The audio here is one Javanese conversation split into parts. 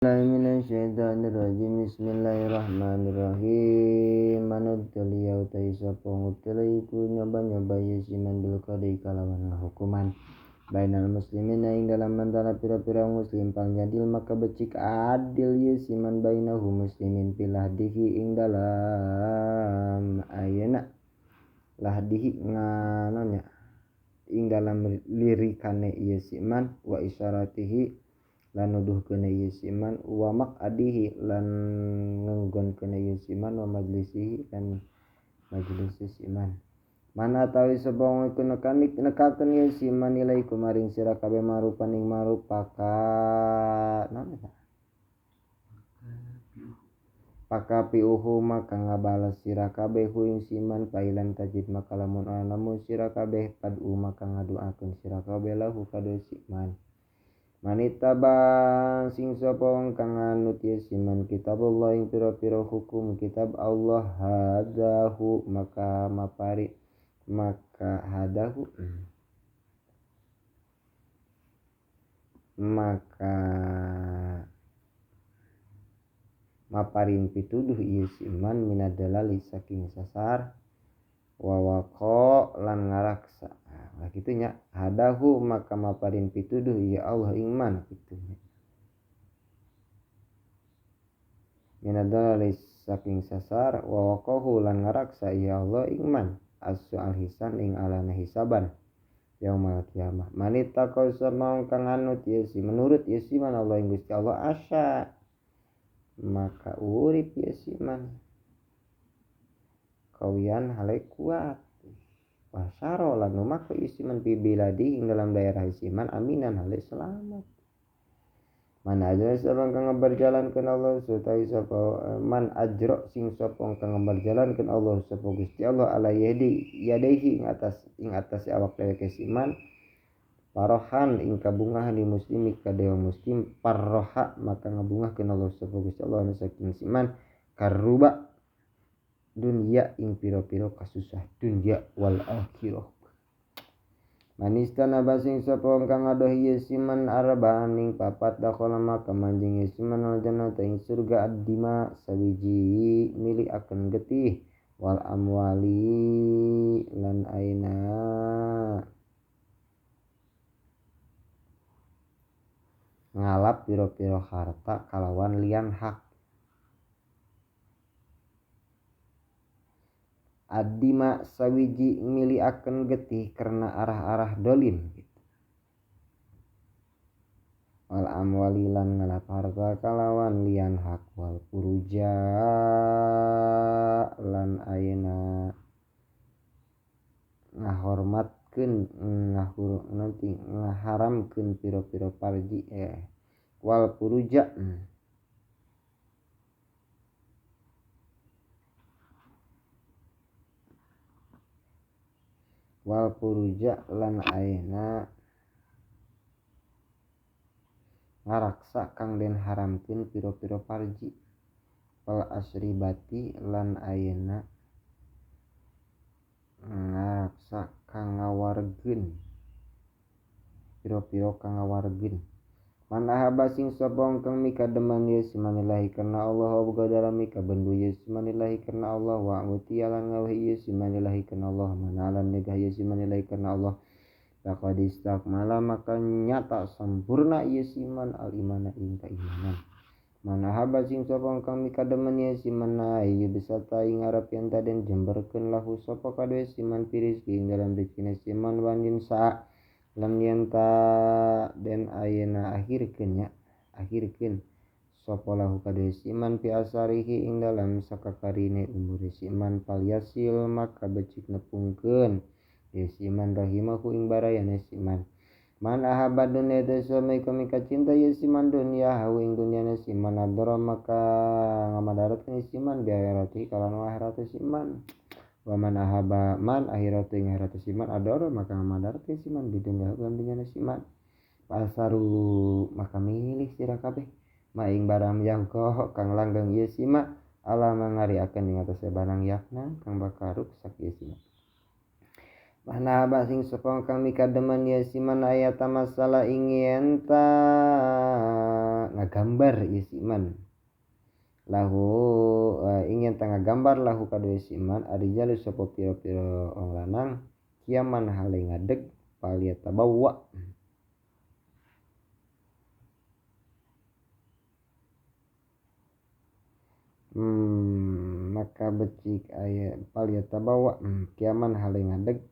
Minasyaitonirrajim. Bismillahirrahmanirrahim. Manudliya utai sapa ngubtila iku nyoba-nyoba yesiman bil qadai kalawan hukuman bainal muslimin ing dalam antara pira-pira muslim pang jadil maka becik adil yesiman bainahu muslimin pilahdihi ing dalam ayeuna lahdihi nganonya ing dalam lirikane yesiman wa isyaratihi lan nuduhkeun ieu siman wa maq'adihi lan ngenggonkeun ieu siman wa majlisihi lan majlis siman mana tawi sapa wong iku nekakeun ieu siman ilaikum maring sira kabeh marupan ing marupaka naon eta pakapiuhu maka ngabales sira kabeh hu ing siman pailam tajid maka lamun ana nemu sira kabeh padu maka ngaduakeun sira kabeh lahu kadue siman manitaba sing sapa wong kang nganut ye siman kitabullah ing pira-pira hukum kitab Allah hadahu maka mapari maka hadahu maka maparin pituduh ieu siman minadalali saking sasar wawaqo lan ngaraksa. Nah kitu nya hadahu maka maparin pituduh ya Allah iman kitu nya minadalali saking sasar wawaqahu lan ngaraksa ya Allah iman asu alhisan ing alana hisaban yaumal kiamah manita sama kang anut ye si menurut ye si man Allah ing Gusti Allah asya maka urip ye si man kawian hale kuat wasaro lan maka isiman fi biladi ing dalam daerah isiman aminan hale selamat man ajra sapa kang berjalankeun Allah sutai sapa man ajra sing sapa kang berjalankeun Allah sapa Gusti Allah ala yadi yadaihi ing atas awak dheweke siman parohan ing kabungahan di muslimi ka dewa muslim parroha maka ngabungahkeun Allah sapa Gusti Allah anu saking siman karuba dunia ing piro-piro kasusah dunia wal akhirah manistana basing sapa kang ngadoh ieu siman arba'an ing papat dakhala maka manjing ieu siman al jannata ing surga ad-dima sawiji milik akan getih wal amwali lan aina ngalap piro-piro harta kalawan lian hak adima sawiji mili akan getih karena arah-arah dolim gitu. Wal amwali lan ngalap harta kalawan lian hak wal puruja lan ayeuna ngahormatkeun ngahur nanti ngaharamkeun pira-pira parji wal puruja wal puruja lan ayeuna ngaraksa kang den haramkeun pira-pira parji wal asribati lan ayeuna ngaraksa kang ngawargeun pira-pira kang ngawargeun man ahaba sing sapa kang mikademan ye simanillahi karena Allah wa gadara mikabendu ye simanillahi karena Allah wa utiya lan ngaweh ye simanillahi karena Allah manalan negah ye simanillahi karena Allah laqad istakmala maka nyata sempurna ye siman al imana ing keimanan man ahaba sing sapa kang mikademan ye simana ieu besata ing arep yen taden jemberkeun lahu sapa kadue siman pirizki ing dalam rezekina siman wan saa lam yanta den ayeuna akhirkeun nya akhirkeun sapa lahu kadue siman fi asarihi ing dalam sakakarine umure siman falyasil maka becik nepungkeun ye siman rahimahu ing barayane siman man ahaba dunya tasama mika cinta ye siman dunya hawu ing dunyane siman adra maka ngamadaratkeun siman bi akhirati kalawan akhirat siman wa man ahaba man akhiratu ing akhirat siman adoro maka madarat siman bidunya lan dunyana siman pasaru maka milih sira kabeh ma ing barang yangko kang langgeng ieu sima ala mangariakeun ing atase barang yakna kang bakal ruksak ieu sima mana abah sing sapa kang mikademan ieu siman ayat masalah ing yen ta ngagambar ieu si man lahu ing yen ngagambar lahu kadue si man arijalu sapa pira-pira wong lanang kiaman hale ngadeg paliyatabawa maka becik aya paliyatabawa kiaman hale ngadeg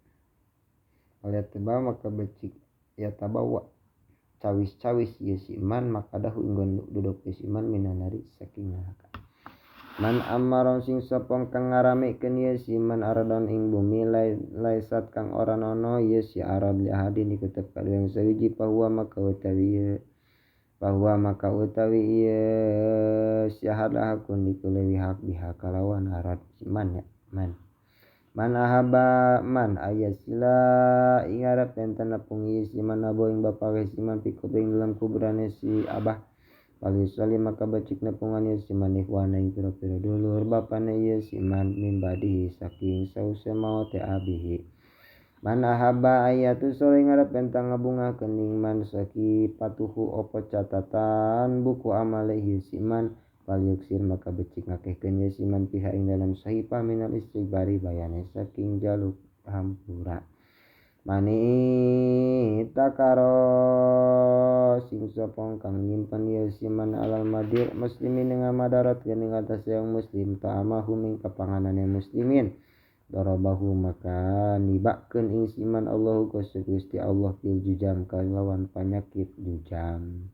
paliyatabawa maka becik ya tabawa cawis-cawis ieu si man maka dahu inggon duduk ieu si man minanari saking neraka. Man amaron sing sapa kang ngaramekeun ieu si man aradon ing bumi laisat kang ora nono ieu si arad li ahadin iku tetep kaduwe sawiji bahwa maka utawi ieu si ahad hakun iku leuwih hak biha kalawan arad si man ya man. Man ahaba man aya sila ing arep enten nepung ieu si man abo ing bapa si man pikubring dalam kuburane si abah palisoli maka becik nepungan ieu si man ikhwana ing pira-pira dulur bapane ieu si man mimbadihi saking sause maote abihi. Man ahaba ayatu sore ngarep entang ngabungakeun ing man saki patuhu opo catatan buku amale ieu si man palyuksir maka becik ngakehkeun ieu si man piha ing dalam sahipa minal istighfari bayane saking jaluk hampura. Mani takaro sing sapa kang nyimpen ieu si man alal madir muslimin ing madarat geuning atase yang muslim ta'amahu ing kapanganane muslimin darabahu maka nibakeun ing si man Allahu Gusti Allah bil jujam kalawan panyakit jujam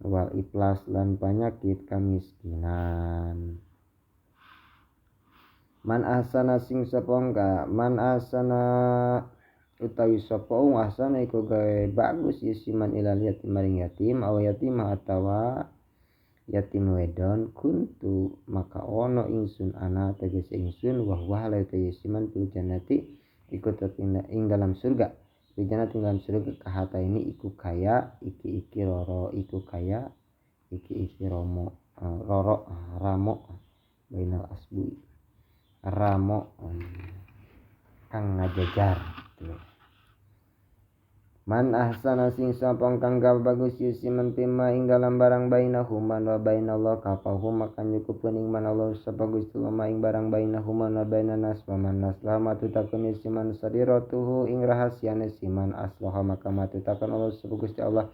wal iflas lan panyakit kamiskinan. Man ahsana sing sapa engka man ahsana utawi sapa wong ahsana iku gawe bagus ieu si man ilal yatim maring yatim aw yatimah atawa yatim wedon kuntu maka ono ingsun ana tegese ingsun wa huwa la taysiman fil jannati iku tetep ing dalam surga. Fil jannati ing dalam surga kahata ini iku kaya iki-iki roro iku kaya iki-iki romo roro ramo bainal asbui ramo kang ngajajar gitu. Man ahsana sing sapa kang gawe bagus ieu si man pima ing dalam barang bainahuma wa bainallah kafahu maka nyukupkeun ing man Allah sapa Gusti Allah ing barang bainahuma wa bainanas wa man aslama tutakun ieu si man sadiratuhu ing rahasiane si man aslaha maka matutakeun Allah sapa Gusti Allah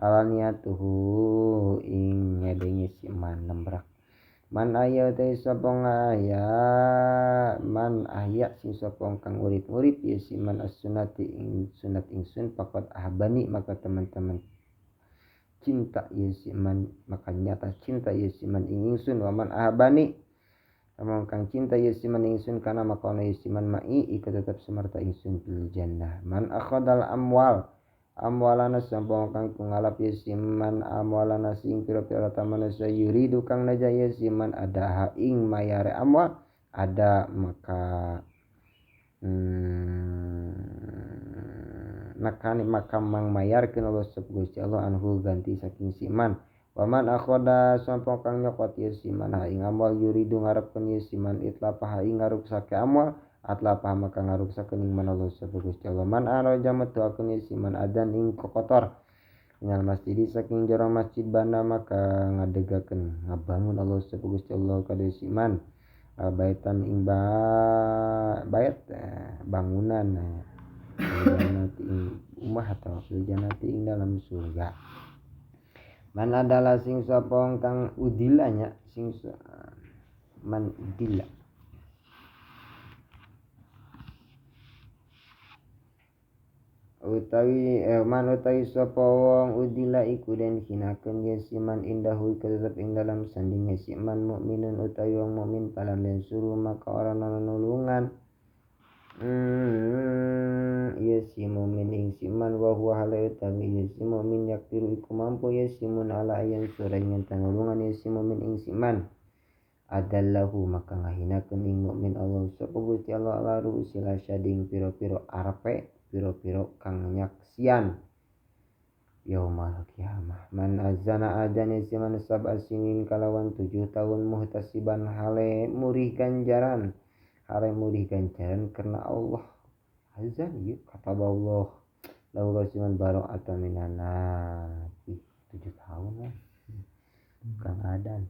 alaniatuhu ing ngedengi si man nembrak. Man aya utai sapa aya man ahya sing sapa kang urip-urip ieu si man as-sunnati ing sunat ingsun faqad ahbani maka teman-teman cinta ieu si man maka nyata cinta ieu si man ing ingsun wa man ahbani among kang cinta ieu si man ingsun kana maka ana ieu si man mai iku tetep sumarta ingsun fil jannah. Man akhadal amwal amwalana sapa kang ngalap ieu si man amwalana sing pira-pira manusia yuridu kang naja ieu si man ada ing mayare amwal ada maka maka mang mayarkeun Allah Gusti Allah anhu ganti saking si man. Wa man akhoda sapa kang nyokot ieu si man ha ing amwal yuridu ngarepkeun ieu si man itlapaha ing ngaruksake amwal atlapah maka ngaruksakeun ing man Allah sapa Gusti Allah. Man araja metuakeun ieu si man adan ing kokotor minal masjid saking jero masjid bana maka ngadegakeun ngabangun Allah sapa Gusti Allah ka si man baitan ing bait bangunan jannati ing umah atau fil jannati ing dalam surga. Man adalah sing sapa kang udilanya sing man udila utawi man utawi sapa wong udila iku den hinakeun ye si man indahu iku tetep ing dalam sandinge si man mukminun utawi wong mukmin palam den suruh maka ora ana nulungan ye si mukmin ing si man wa huwa hale utawi ye si mukmin yaktiru iku mampu ye si mun ala ayan sura ing nulungan ye si mukmin ing si man adallahu maka ngahinakeun ing mukmin Allah sapa Gusti Allah ala ru'usil asyading pira-pira arepe piro-piro kang nyaksian yaumal kiamah. Man azana adane si man sab'a sinin kalawan 7 tahun muhtasiban hale murih ganjaran karena Allah azan ieu kata Allah lahu siman bara'atan minan nar. 7 tahun lah kang adan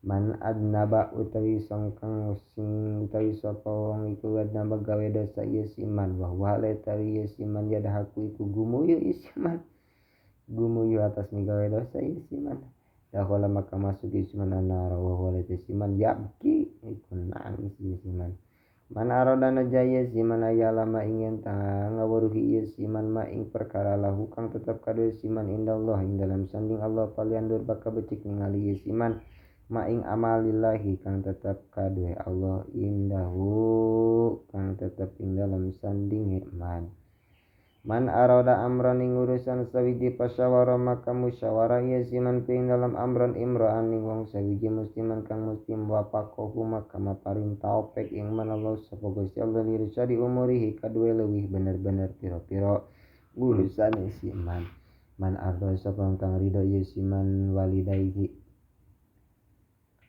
man adnaba utawi sangkang sing utawi sapa wong iku adnaba gawe dosa ieu si man wa huwa utawi ieu si man yadhaku iku gumuyu ieu si man gumuyu atas migawe dosa ieu si man dakhala maka masuk ieu si man anara wa huwa utawi si man yabki iku nangis ieu si man. Man arada najaya si man ayalama ingin ngawruhi ieu si man ma ing perkara lahu kang tetep kaduwe si man indallah ing dalam sanding Allah paliandur bakal becik ningali ieu si man ma ing amalillahi kang tetep kaduwe Allah indahu kang tetep ing dalam sandinge man. Man arada amran ing urusan sawiji pasyawara maka musyawarah ieu si man ing dalam amran imra'an ing wong sawiji musliman kang muslim wa faqahu maka maparing taufik ing man Allah sapa Gusti Allah lirsadi umurihi kaduwe leuwih bener-bener pira-pira urusane si man. Man arda sapa kang ridho ieu si man walidayhi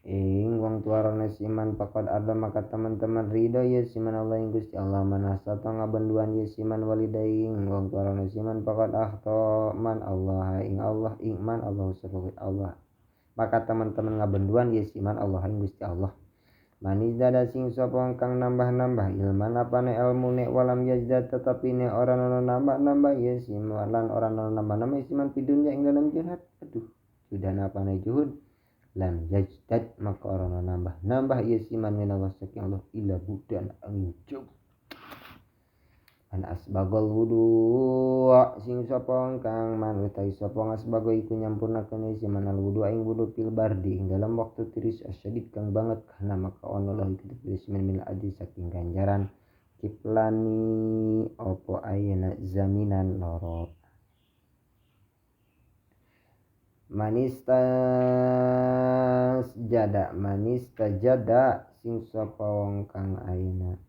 ing wong tuarane si man faqad arda maka teman-teman ridho ye si man Allah ing Gusti Allah man asata ngabenduan ye si man walidai ing wong tuarane si man faqad akhta man Allah ing Allah ing man Allah sapa Allah maka teman-teman ngabenduan ye si man Allah ing Gusti Allah. Manizdada sing sapa kang nambah-nambah ilman apane ilmune walam yazdad tetapi ne ora ana nambah-nambah ye si man lan ora ana nambah-nambah si man pidunya ing dalam jihad aduh sudah apane juhud lam yajdad maka orang nambah nambah ieu si man minallah saking Allah illa budan angin jauh. An asbagol wudu sing sapa kang man utawi sapa asbago iku nyampurnakeun si man al wudu ing wudu fil bardi ing dalam waktu tiris asyadid kang banget kana maka ono lah iku tiris min mil adi saking ganjaran kiplani opo ayeuna zaminan loro. Manista jada manista jada sing sapa wong kang ayeuna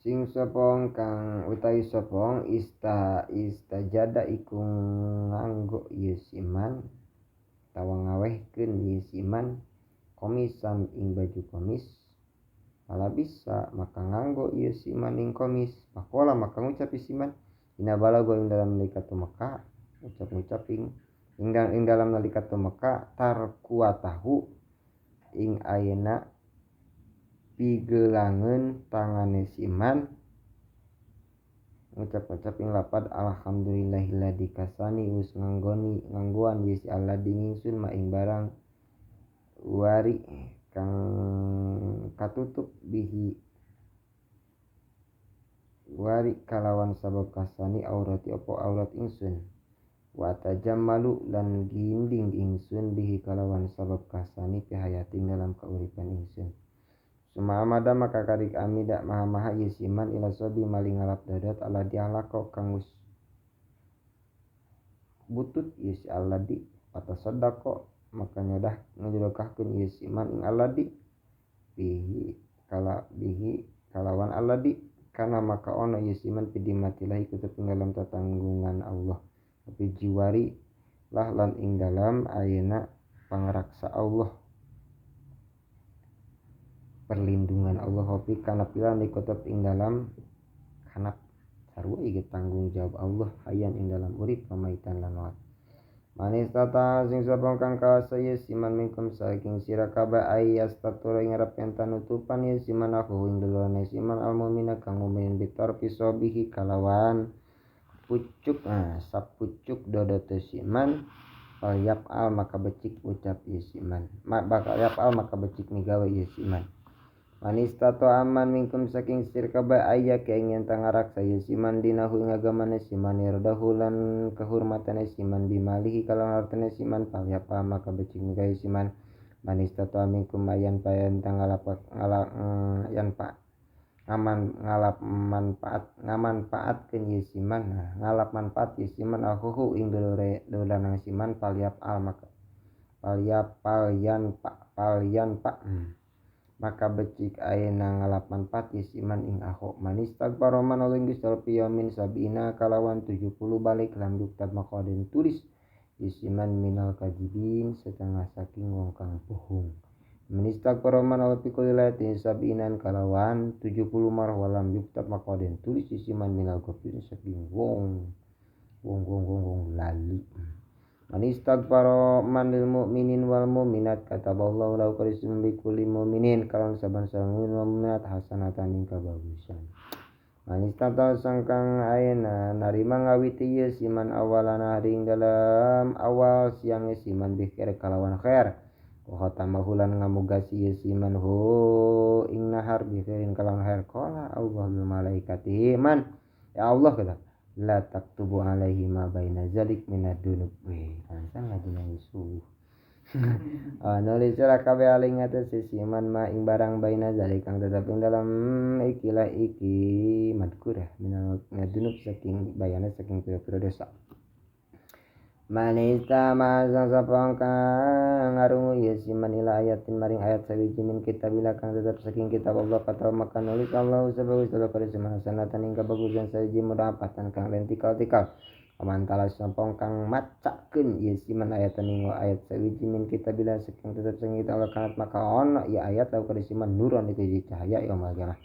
sing sapa wong kang utawi sapa wong istajada iku nganggo ieu si man tawa ngawehkeun ieu si man komisan ing baju komis ala bisa maka nganggo ieu si man ing komis pakola maka ngucap si man ina balago ing dalam nalika tumeka ngucap-ngucap ing dalam nalika tumeka tarkuatahu ing ayeuna pigelangeun tangane si man ngucap-ngucap ing lapad alhamdulillahilladzi kasani wis nganggoni nganggoan ye si Allah dingingsun ma ing barang wari kang katutup bihi wari kalawan sabab kasani aurati opo aurat ingsun wa tajammalu lan ginding ingsun bihi kalawan sabab kasani pihayatin dalam kauripan ingsun. Suma amada maka karik amida maha-maha ieu si man ila sobi maling ngalap dodot ala diahlako kang wis butut ieu si aladi patasaddaqo maka nyodah ngedekahkeun ieu si man ing aladi bihi kala bihi kalawan aladi kana maka ono ieu si man pidimatillahi kutub ing dalam tatanggungan Allah tapi jiwari lah lan ing dalam ayeuna pangraksa Allah perlindungan Allah hopi kana pilan dikutub ing dalam kanap sarua ieu tanggung jawab Allah hayan ing dalam urip pamaitan lan maut. Manistata sing sapa kang kawasa ye si man minkum saking sira kabeh ayastatura ing arep enten nutupan ye si man aku ing dulurane si man al mukmina kang mukmin bitar pisobihi kalawan pucuk sapucuk dodote si man fal yaf'al maka becik ucap ye si man bakal yaf'al maka becik migawe ye si man. Manistato aman minkum saking sir kabeh aya keingin tangarak saya siman dinahu ing agamane siman irdahu lan kehormatane siman bimalihi kalawan hartane siman palyapa maka becik migawe siman. Manistato minkum ayan payan tangalap ngala yan pa ngaman ngalap manfaat ngamanfaatkeun ye siman ngalap manfaat ye siman akhuhu ing dulure dolanang siman palyap al maka palyap palyan pak palyan pak maka becik ayeuna ngalap manfaat isiman ing aho manistaghfara man oleh Gusti piyamin sabina kalawan 70 balik lam yuktab maka den tulis Isiman minal kadibin setengah saking wong kang bohong. Ministak para man ala pikul lailatin sabinan kalawan 70 marah walam yuktab maka den tulis isiman minal gofir saking wong wong wong wong wong lali. Manistagfara man lil mukminin wal mukminat kataballahu lahu qarisum bi kulli mukminin kalawan saban-saban mukmin wal mukminat hasanatan ing kabagusan. Manistata sangkang ayeuna narima ngawiti ieu siman awalana ring dalam awal siang siman bikir kalawan khair. Wa khatamahu lan ngamugasi ieu siman hu ing nahar bikhirin kalawan khair. Qala Allah bil malaikatihi man ya Allah kata la taktubu alaihi ma baina zalik minad dunub. Weh, kansan lagi nangis. Nulis sira kabeh alih ngatasé siman ma ing barang baina zalik kang tetep ing dalam ikilah iki madkurah minal dunub saking bayane saking pira-pira dosa. Manista ma sapa kang ngarungu ieu siman ila ayatin maring ayat sawiji min kitabillah kang tetep saking kitab Allah kata maka nulis Allah sebagus sabab siman hasanatan ing kabagusan sawiji mudapatan kang den tikal-tikal. Amantala sapa kang macakeun ieu siman ayatan ing ayat sawiji min kitabillah saking tetep saking kitab Allah kanat maka ono ieu ayat lau kada siman nuron iku cahaya yaumul kiamah.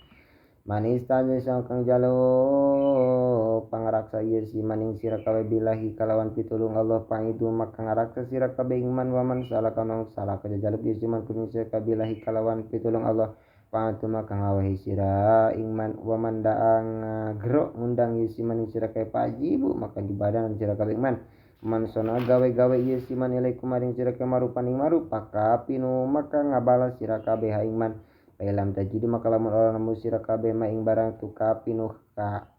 Manista kang jaluk pangaraksa ieu siman ing sira kabeh billahi kalawan pitulung Allah pangidu maka ngaraksa sira kabeh ing man waman salah kanong salah kajaluk ieu siman kuning sira billahi kalawan pitulung Allah pangidu maka ngawehi sira ing man waman daang gero ngundang ieu siman ing sira kabeh pajibu maka jubadan sira kabeh ing man man sona gawe-gawe ieu siman ilaikum maring sira kabeh marupaning marupa kapinu maka ngabalas sira kabeh ing man. Pailam tajidu maka lamun ora nemu sira kabeh ma ing barang tukapinu ka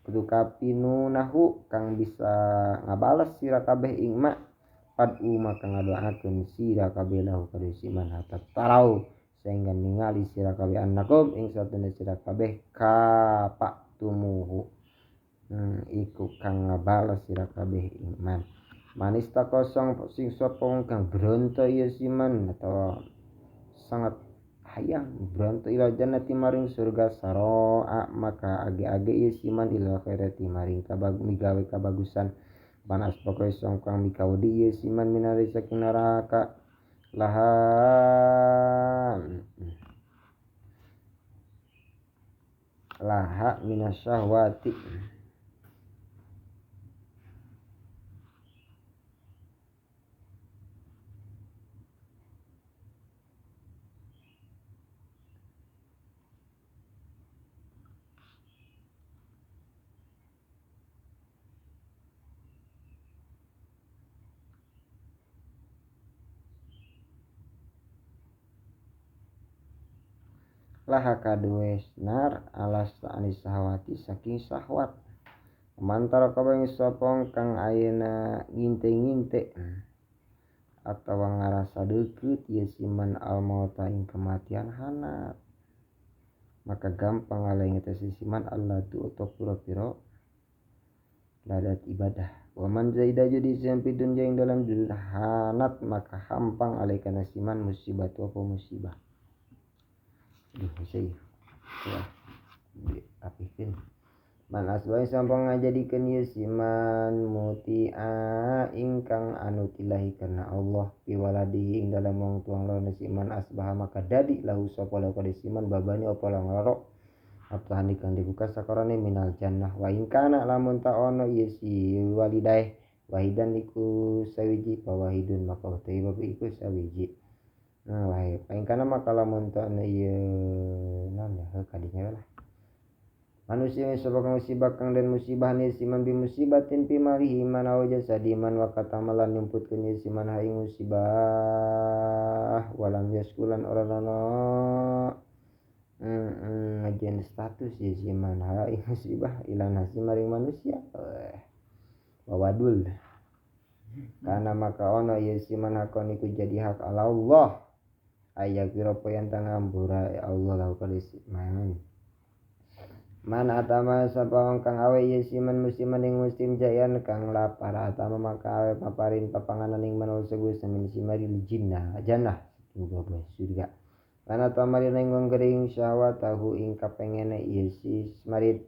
tukapinu nahu kang bisa ngabales sira kabeh ing ma padu maka ngadoakeun sira kabeh lahu ka siman hatta tarau sehingga ningali sira kabeh annakum ing satune sira kabeh kapatumuhu iku kang ngabales sira kabeh ing man. Manista kosong sing sapa kang bronto ieu siman atawa sangat hayang bronto ila jannati maring surga saroa maka age-age ieu siman ila khairati maring kabag migawe kabagusan panas pokoe songkang mikawedi ieu siman minari saking neraka laha laha minasyahwati laha kaduwe nar alas anis sahwati saking sahwat mantara kabeh sapa kang ayeuna nginte-nginte atawa ngarasa deukeut ieu siman al mauta ing kematian hanat maka gampang alai teh siman Allah tu atau pira-pira ladat ibadah wa man zaida jadi sampai dunya ing dalam hanat maka hampang alai kana siman musibah tu apa musibah. Duh, saya wah diapikeun man asbahi sampang ngajadikeun ieu siman mutia ingkang anu tilahi karena Allah piwaladihi ing dalem wong tuang loro siman asbaha maka dadi lahu sapa lahu kada siman babani apa lang loro abtahan kang dibuka sakorane minal jannah wa in kana lamun ta ono ieu si walidae wahidan iku sawiji pawahidun maka utawi bab iku sawiji. Nah, wae paing kana maka lamun ta ono ieu naon ya heuh kadinya lah. Manusia sapa kang musibah kang den musibah ni siman bi musibatin pi malihi man aw jasadi man wa katamalan nyumputkeun ieu siman ha ing musibah walam yaskulan ora ana ngajen status ieu siman ha ing musibah ila nasi maring manusia. Wawadul kana maka ono ieu siman hakon iku jadi hak Allah aya pira yang tangambura ya Allah lahu man man atama sapa wong kang awe ieu siman musiman ing muslim jayan kang lapar atama maka awe paparin papanganan ing manul segus min simaril jinnah jannah buah surga lan atama ing wong gering syahwatahu ing kapengene ieu si marid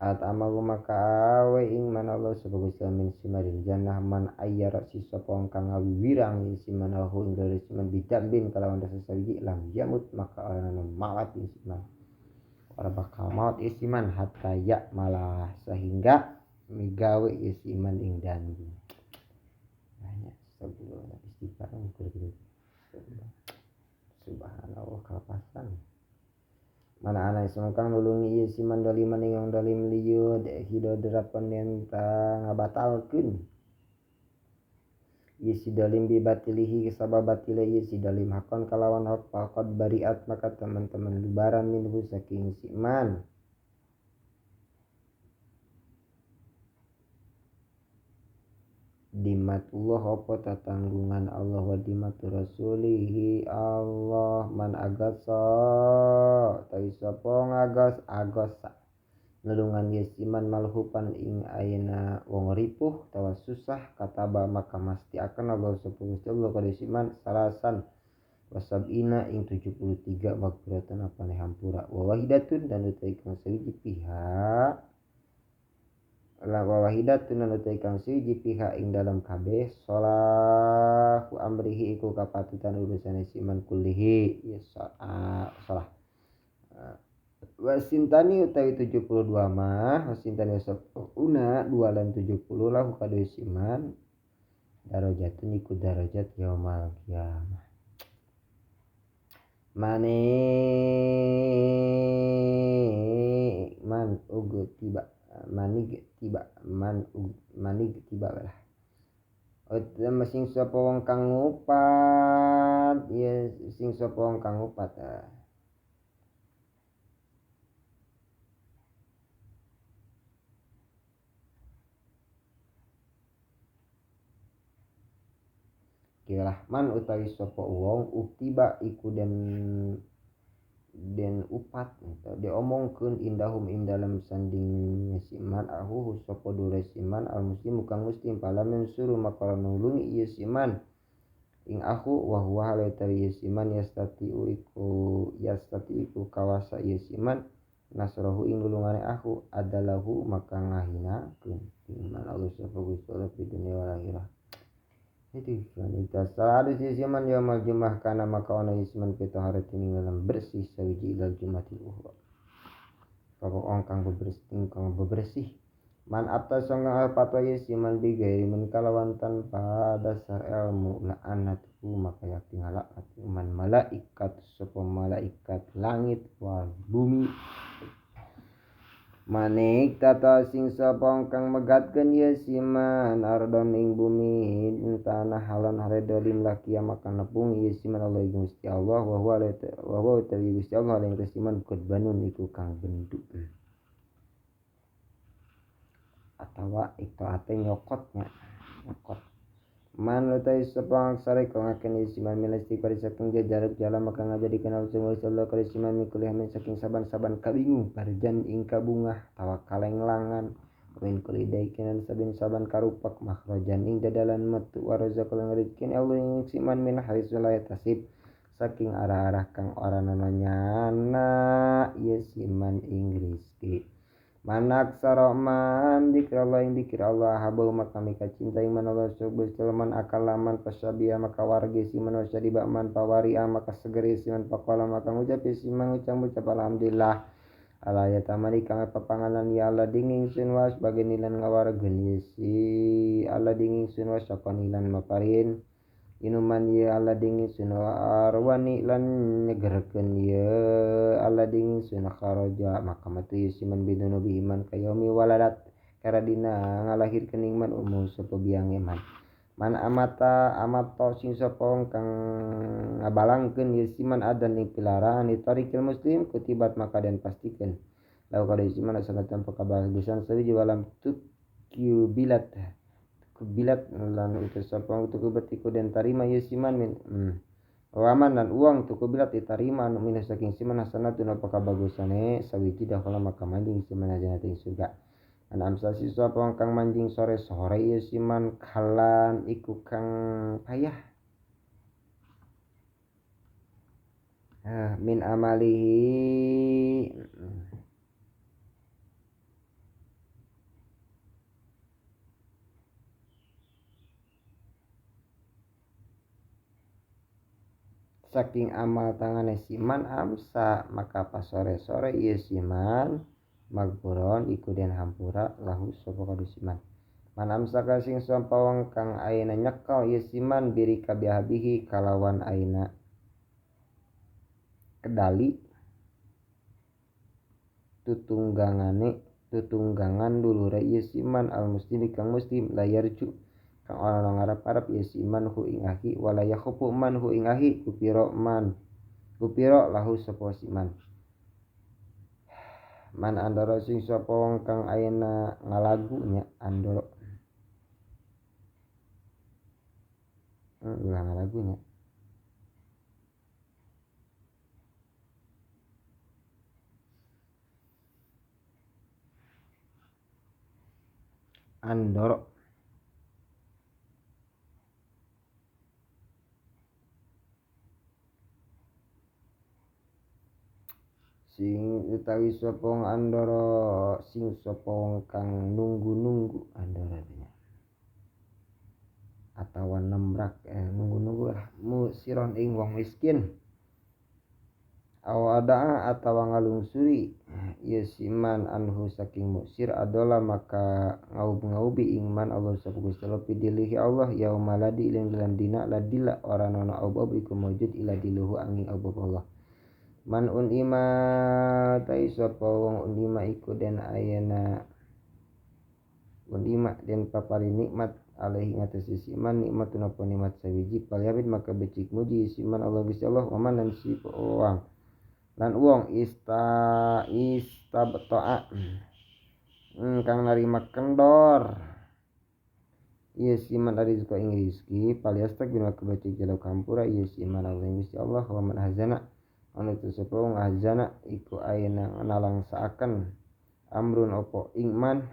At amalu maka awe ing man Allah sapa Gusti min simaril jannah man ayyara si sapa kang ngawiwirang si man lahu ing dalem siman bidambin kalawan dosa sawiji lam yamut maka ora ana maut siman ora bakal maut isiman hatta ya malah sehingga migawe isiman ing dandu. Banyak sebelum istighfar gitu. Subhanallah kelepasan. Mana ana kang nulungi ieu si man doliman ing wong dolim liyud hido derapan yen ta ngabatalkeun ieu si dolim bi batilihi sabab batile ieu si dolim hakon kalawan hak faqad bariat maka teman-teman lubaran minhu saking si man dimatullah apa tatanggungan Allah wa dimatu rasulihi Allah man agasa tawi sapa ngagas agasa nulungan yesiman malhupan ing ayeuna wong ripuh tawa susah kataba maka masti akan Allah sapa Gusti Allah kada siman salasan wasabina ing 73 magfiratan apane hampura wa wahidatun dan utai kang sawiji pihak la wahidatun lan utai kang siji pihak ing dalam kabeh salahu amrihi iku kapatutan urusane siman kullihi ya salah wasintani utawi 72 mah wasintani una 2 lan 70 lahu kadue siman darajatun iku darajat yaumal kiamah mane man ugu tiba manig tiba man manig tiba lah ot sing sapa wong kang ngupat ya sing sapa wong kang ngupat Kirahman utawi sapa wong uktiba iku den upat diomongkeun indahum ing dalem sanding siman ahu sapa dure siman al muslim kang muslim palamen suruh maka nulungi ieu siman ing aku wa huwa hale ieu siman yastati iku kawasa ieu siman nasrahu ing nulungane aku adalahu maka ngahinakeun iman Allah sapa Gusti Allah di dunya wal akhirah. Itu wanita salah siman yaumul jum'ah kana maka ana isman fi taharatin dalam bersih sawiji ilal jumatil ukhra. Pokok ong kang bebersih kang bebersih man atas sangka fatwa siman bi gairi min kalawan tanpa dasar ilmu la'anatu maka yakti ngalaknat man malaikat sapa malaikat langit wal bumi. Manik tata sing sapa kang megatkeun ye siman ardon ing bumi tanah halan hale dolim lakia maka nepung ye siman Allah Gusti Allah wa huwa utawi Gusti Allah lan siman banun iku kang bentuk atawa itaate nyokotnya nyokot man utai sapa aksara kang aken siman milesti kari saking jajarek jalan maka ngajadikeun Allah sallallahu alaihi wasallam mikulih min saking saban-saban kabingung parjan ing kabungah tawa kalenglangan min kulli daikinan saben-saban karupak makhrajan ing dadalan metu warazaqal rezeki Allah ing siman min haitsu la yatasib saking arah-arah kang ora ana nyana ieu siman ing rezeki. Manak saroman dikrallah ing dikir Allah habau maka mika cinta iman Allah subhanahu man akalaman pasabia maka wargi siman wasyadiba man pawaria maka segeri siman pakola maka ngucap siman ngucap alhamdulillah ala ya tamani kang papanganan ya Allah dingin sun was bagenilan ngawargeun si Allah dingin sun was sakonilan maparin inuman ya Allah dingin sun arwani lan nyegerkeun ya Allah dingin sun kharaja maka matu siman bidunubi iman kayomi waladat karadina ngalahirkeun iman umum sapa biang iman man amata amato sing sapa kang ngabalangkeun ye siman adan ing pilaraan ditarikil muslim kutibat maka dan pastikeun lau kada siman sanatan pakabagusan sawiji walam tukibilat bilat lan utus sapa tuku betiku dan tarima ye siman min waman lan uang tuku bilat ditarima anu minus saking siman hasanatun apa kabagusane sawiji dakhala maka manjing siman jannah ing surga. An amsa siswa kang manjing sore-sore ye siman kalan iku kang payah min amalihi saking amal tangane siman amsa maka pas sore-sore ieu siman magburon iku den hampura lahu sapa kadu siman. Man amsaka sing sapa wong kang ayeuna nyekel ieu siman biri kabihabihi kalawan ayeuna kedali tutunggangan dulure ieu siman al muslimi kang muslim layarju kang ora ngarep-arep ieu siman hu ing ahi wala yakhufu man hu ing ahi kupiro man kupiro lahu sapa siman. Man andoro sing sapa wong kang ayeuna ngalagu nya andoro ulah ngalagu nya andoro sing utawi sapa wong andoro sing sapa wong kang nunggu-nunggu andoro nya atawa nembrak nunggu-nunggu lah musiron ing wong miskin aw adaa atawa ngalungsuri ieu siman anhu saking musir adola maka ngaub-ngaubi ingman Allah sapa Gusti Allah pidilihi Allah yauma ladi ing dalam dina ladila ora ana aub-aub iku maujud ila diluhu angin aub Allah. Man unima tai sapa wong unima iku den ayana unima den papari nikmat alaihi ngatasi siman nikmatun apa nikmat sawiji palyabid maka becik muji siman Allah Gusti Allah waman lan si wong lan wong istabta'a kang narima kendor ieu siman ari rezeki ing rezeki palyastak maka becik jaluk hampura ieu siman Allah Gusti Allah waman hazana anu tu sapa wong azana iku ayeuna nalangsaaken amrun opo ingman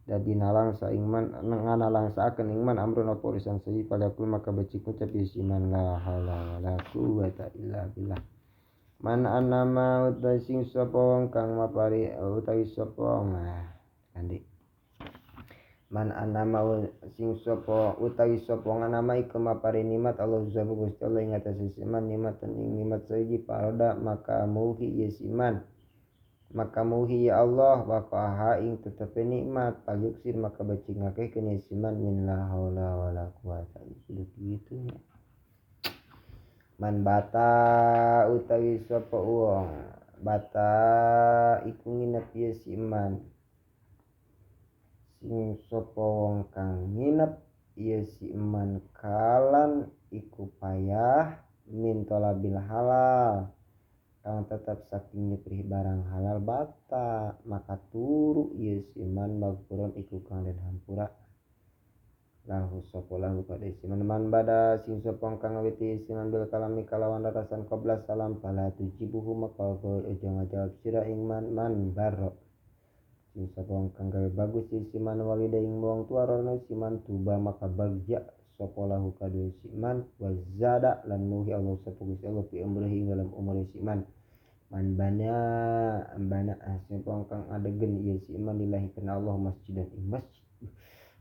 dadi nalangsa ingman nganalangsaaken ingman amrun opo urusan sayi palakul maka becik ngucap iman la haula wala quwata illa billah. Man anama utawi sing sapa wong kang mapari utawi sapa wong kandi man anama sing sapa utawi sapa nganama iku mapari nikmat Allah subhanahu Gusti Allah ing atase siman nikmatan ing nikmat saiji paroda maka muhi ye siman maka muhi ya Allah waqaha ing tetepe nikmat palyuksir maka becik ngakehkeun ye siman min la haula wala quwata illa billah. Man bata utawi sapa wong bata iku nginep ye siman sing sapa wong kang nginep ieu si iman kalan iku payah min talabil halal kang tetep saking nyeprih barang halal bata maka turu ieu si iman magfuron iku kang den hampura lahu sapa lahu kada si iman. Man bada sing sapa kang ngawiti si iman bil kalami kalawan rarasan qabla salam fala tujibuhu maka aja ngajawab sira ing man man barok sing sapa wong kang gawe bagus siman walida ing wong tua rono siman tuba maka bagja sapa lahu kadue siman wazada lan muhi Allah sapa Gusti Allah fi umrihi ing dalam umure siman. Man bana ambana sapa wong kang adegen ieu siman lillahi kana Allah masjidan ing masjid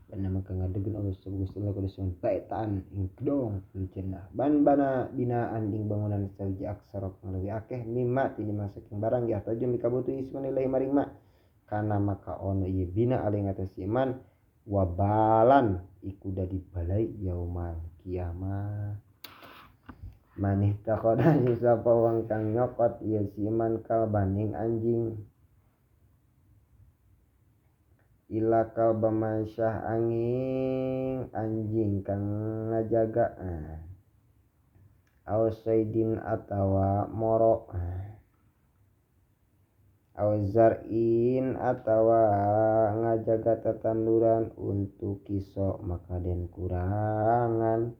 bana maka ngadegen Allah sapa Gusti Allah kadue siman baitan ing gedong fil jannah ban bana binaan ing bangunan sawiji aksara kang leuwih akeh mimma tinimbang saking barang ya tajum mikabutuh isman lillahi maring ma kana maka ono ieu bina alih ngatas iman wabalan iku dadi balai yaumal kiamah. Manih takoda sapa wong kang nyokot ieu si iman kalbaning anjing ila kalba mansyah angin anjing kang ngajaga au saidin atawa moro au zar'in atawa ngajaga tetanduran untuk kiso maka den kurangan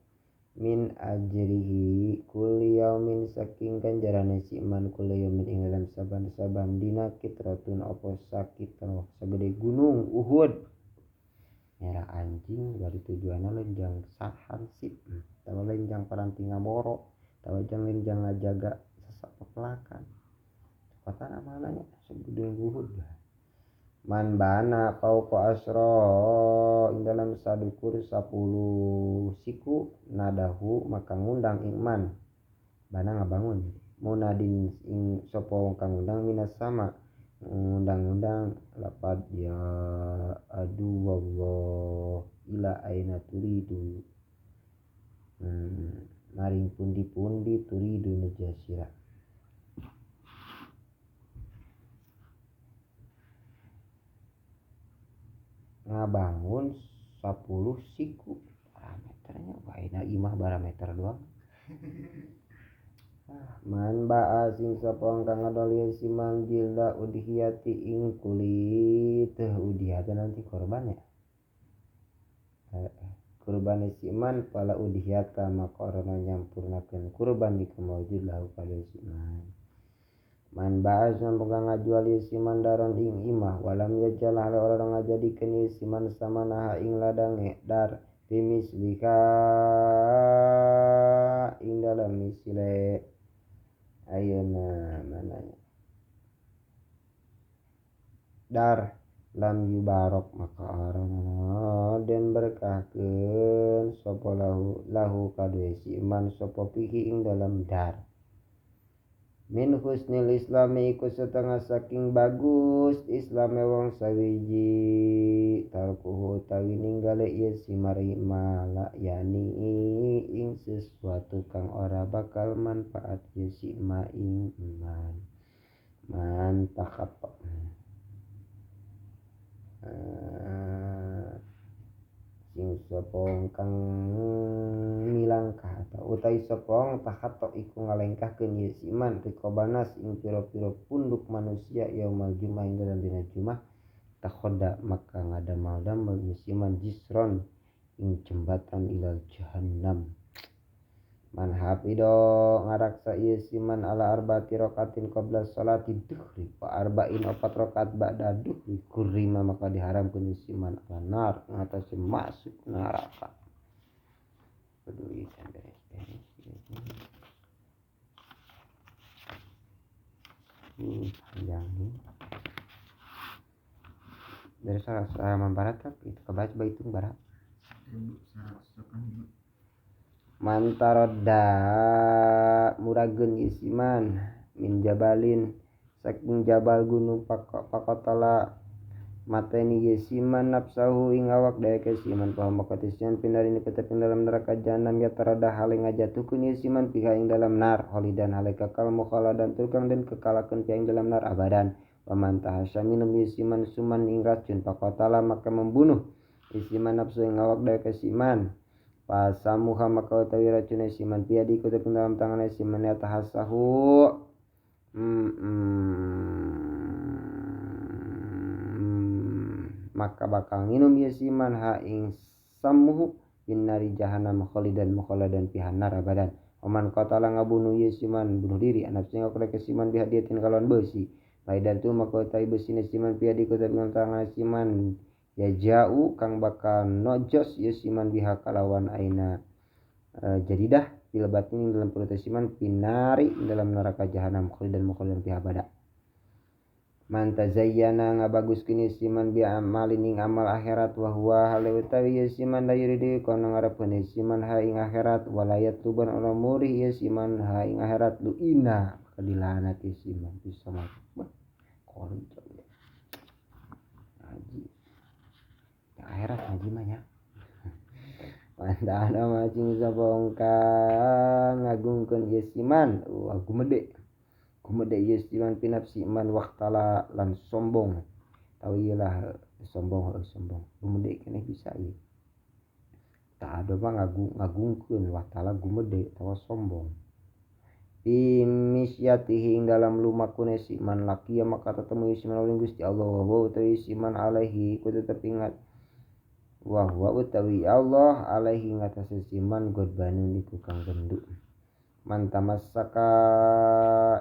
min ajrihi kulli yaumin saking ganjarane si iman kulli yaumin ing dalam saban-saban dina kitratun apa sakitra sagede gunung Uhud. Nyara anjing dari tujuanna lenjang sahansip tawa lenjang paranti ngaboro tawa jang lenjang ngajaga sesak pepelakan kota amananya segede Uhud. Man bana fauqa asra ing dalam sadukur 10 siku nadahu maka ngundang iman Bana ngabangun munadin ing sapa wong kang ngundang minas sama ngundang-undang lapad ya adu wallah ila aina turidu maring pundi-pundi turidu najasira ngabangun 10 siku parameternya waena imah parameter doang. Man ba'a sing sapa kang ngadol ye siman jilda udhiyati ing kulit udhiyati nanti korban ya. Kurban siman pala udhiyata maka ora nyampurnakeun kurban iku maujud lahu kada siman. Man ba'a sing kang ngajual ye siman daron ing imah walam yajalah ora ngajadikeun ye siman samanaha ing ladange dar bimislika ing dalam misile ayeuna mananya dar lam yubarok maka arana den berkahkeun sapa lahu kaduwe si iman sapa pihi ing dalam dar min husnil islami iku setengah saking bagus islame wong sawiji tarkuhu tawi ninggale ieu si mari mala yani ing sesuatu kang ora bakal manfaat ieu si ma ing iman man takhatta sing sapa kang milangkah atau utai sapa takhatta iku ngalengkahkeun ieu si iman rikobanas ing pira-pira punduk manusia yaumal jumat ing dalam dina jumat takhoda maka ngadamal-damal ieu si iman jisron ing jembatan ilal jahannam man hafido ngaraksa ieu si man ala arba'ati rakatin qabla salati duhri wa arba'in opat rakaat ba'da duhri kurima maka diharamkeun ieu si man ala nar ngatasi masuk neraka. Aduh ieu beres-beres panjang nih dari salah halaman barat itu kebaca hitung barat mantaroda murageun isiman min jabalin saking jabal gunung pakotala mateni yesiman nafsahu ing awak daek yesiman paham makatisian pinarini keteping dalam neraka jahanam ya tarada hale ngajatuhkeun yesiman piha ing dalam nar holidan hale kekal mukhaladan tukang den kekalakeun piha ing dalam nar abadan waman tahasya minum yesiman suman ing racun pakotala maka membunuh yesiman nafsu ing awak daek yesiman pasamuha maka utawi racun yesiman piha dikutipun dalam tangan yesiman ya tahasahu maka bakal nginum yesiman ha ing samuhu binnari jahannam khalidan mukhaladan fiha nar abadan oman qatala ngabunuh yesiman bunuh diri anak sing ngakure kesiman bihadiatin kalawan besi faidan tu maka utawi besi yesiman piha dikutip dalam tangan yesiman ya jauh kang bakal nojos yesiman biha kalawan aina jadidah fil batin dalam perut yesiman pinari dalam neraka jahanam khalidan mukhaladan fiha abada man tazayyana ngabaguskeun yesiman bi amalin ing amal akhirat wa huwa hale utawi yesiman la yuridu kono ngarepkeun yesiman ha ing akhirat walayat tuban ora murih yesiman ha ing akhirat lu ina maka dilanat yesiman bisa mah kolon ngaji akhirat ngaji mah nya mandana macing sapa kang ngagungkeun yesiman wah gumede gumede yesiman pinafsi man waqtala lan sombong tau ieu lah sombong sombong gumede keneh bisa ieu tak ada mah ngagungkeun waqtala gumede tawa sombong bimisyatihi ing dalam lumakune siman laki maka tetemu siman oleh Gusti Allah wa utawi siman alaihi ku tetep ingat wa huwa utawi Allah alaihi ngatasé siman godbanun iku kang genduk man tamassaka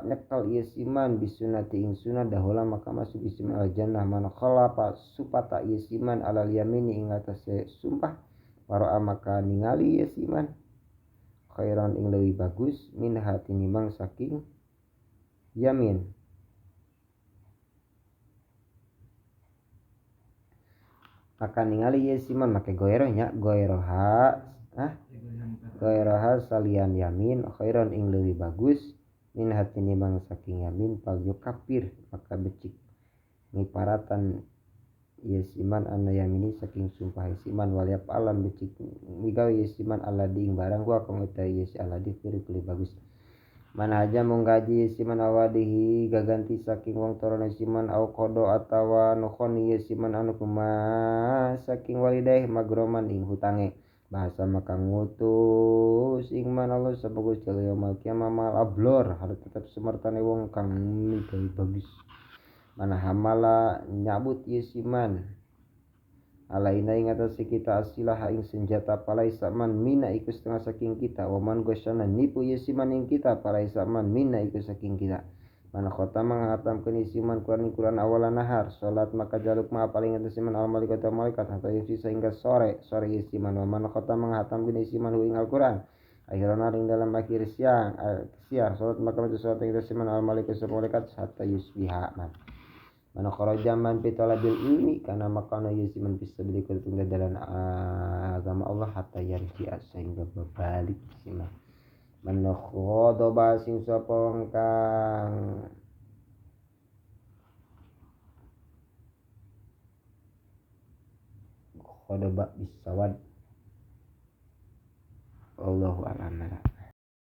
nyekel ieu siman bisunati ing sunah dahula maka masuk siman al jannah man khalafa supata ieu siman alal yamini ing ngatasé sumpah waro'a maka ningali ieu siman khairan ing leuwih bagus min hatinimang saking yamin maka ningali ieu siman make goeroh nya goeroha hah Ghairaha salian yamin khairan ing leuwih bagus min hatini bang saking yamin fal yukafir maka becik ngiparatan yesiman anna yamini saking sumpah yesiman waliap alam becik migawe yesiman aladi ing barang gua kang utawi yesi aladi kiri leuwih bagus. Man haja mung gaji yesiman awadihi gaganti saking wong torone siman au qada atawa nukhoni yesiman anu kuma saking walidaih magroman ing hutange bahasa maka ngutus ing man Allah sapa Gusti Allah yaumul kiamah mal ablor harus tetep sumertane wong kang migawe bagus. Mana hamala nyabut yesiman alaina ing atase kita asilah ing senjata palaisa man mina iku setengah saking kita waman gosyana nipu yesiman ing kita palaisa man mina iku saking kita. Mana khotama ngatamkeun isiman Quran Quran awalan nahar salat maka jaluk maaf paling atase man al malaikat malaikat hatta yumsi sehingga sore sore isiman waman khotama ngatamkeun isiman hu ing Al-Quran akhirana ing dalam akhir siang siang salat maka maca salat ing atase man al malaikat malaikat hatta yusbiha man. Mana kharaja man fi talabil ilmi kana makana yusiman fi sabili tunggal dalan agama Allah hatta yarji'a sehingga berbalik siman. Man khadaba sing sapa wong kang khadaba bisawad. Allahu a'lam.